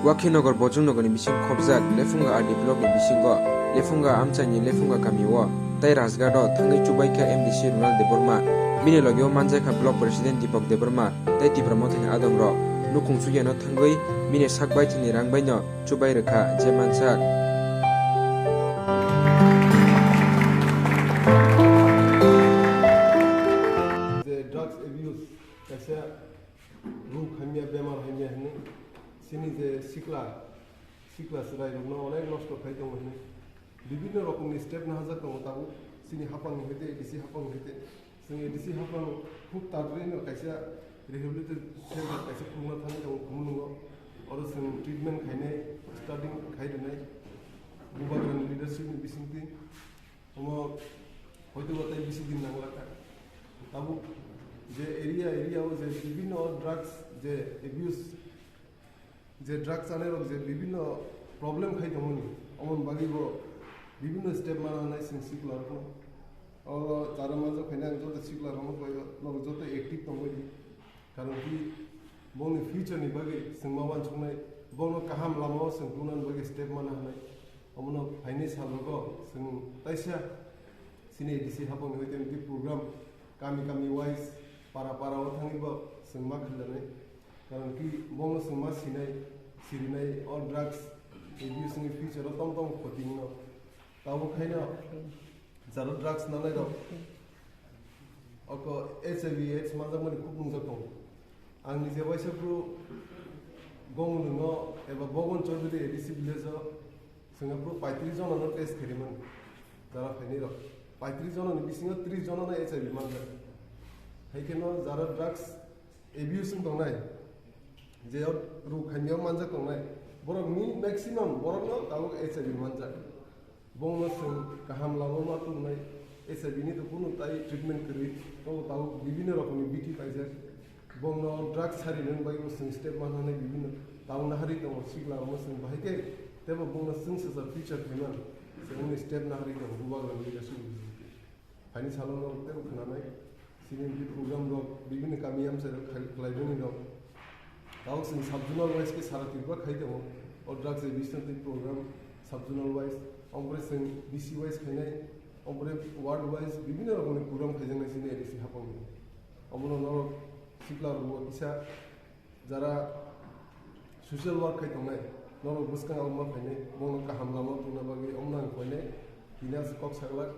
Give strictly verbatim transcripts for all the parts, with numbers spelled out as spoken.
Wakhinagar Bojong Nagarni bising khobjak Lefunga R D blockni bisingo Lefunga amchaini Lefunga kamio tei Rajghat o thangwi chubaikha M D C Ronald Debbarma, bini logio manjakha Block President Deepak Debbarma tei Tipra Mothani adongrok. Nukhung chukyano thangwi bini sak baithani rang baino chubai rwkha je mansak. Je drugs abuse kaisa ruk hamya, bemar hamya hinwi chini je sikla, sikla chwrairokno onek nosto khai tongo hinwi bibinno rokomni step nahajak tongo tabuk chini haphangni hoite, A D C haphangni hoite. Chwng A D C haphang khub tatwino kaisa rehabilitation center kaisa khulna thangwi tongo Khumulwngo. Oro chwng treatment khainai, study khai rwnai Bubagrani leadership ni bisingtwi. Omo hoito ba tei bisi din nangla kha. Tabuk je area, area o je bibinno drugs je abuse, je drugs chanai rok je bibinno problem khai tongmani, omoni bagwi bo bibinno step mana hwnwi chwng sikla rokno. O chara manjak khaina ang joto sikla rokno khlai o, norok joto active tongwi di. Karon ki bongni future ni bagwi chwng ma uansuknai, bono kaham lama o chwng tubunani bagwi step mana hwnwi. Omono phainai sal rogo chwng taisa chini A D C haphangni hoite tei program kami kami wise, para para o thangwi bo chwng ma khlaijaknai. Karon ki bongno chwng ma sinai, sirinai o drugs abuse ni future o tong tong khoti wngno. Tabuk khaino jaro drugs nanai rok oko H I V AIDS manjakmani khub nungjak tongo. Ang nije waisa phuru Gongulwngo eba Bogon Chaudhary A D C village o chwngno phuru paitris jonano test khaimani jara phainai rok. Paitris jonani bisingo tris jonano H I V manjak. Hai kheno jara drugs abuse wng tongnai, je ruk hamya manjak tongnai, borokni maximum borokno tabuk H I V manjak. Bongno chwng kaham lama ma tubunai, H I V ni to kunu tai treatment kwrwi, tobo tabuk bibinno rokomni bithi paijak. Bongno drugs sarinani bagwi bo chwng step manhanai bibinno tabuk naharwi tongo, sikla omo chwng bahai khe teibo bongno chwng swsa future khaiman, chwngni step naharwi tongo, Bubagrani leadership. Phaini salo norok teibo khwnanai, chini program rok bibinno kami amchai rok khai-, khlaibani rok. Tabuk chwng sub-zonal wise khe sara Tripura khai tongo. O drugs abuse tei program sub-zonal wise, ompore chwng D C wise khainai, ompore ward wise bibinno rokomni program khaijaknai chini A D C haphangni. Omono norok sikla rokbo kisa jara social work khai tongnai, norok bwskango ma phainai, bono kaham lama tongna bagwi omono ang khainai, tini aswk kok saglak,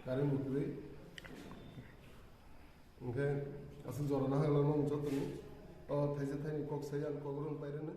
current bo kwrwi. Hwnkhe aswk jora naharlak nang jotoni, o thaisa thaini kok sai ang kok rwng pairwno.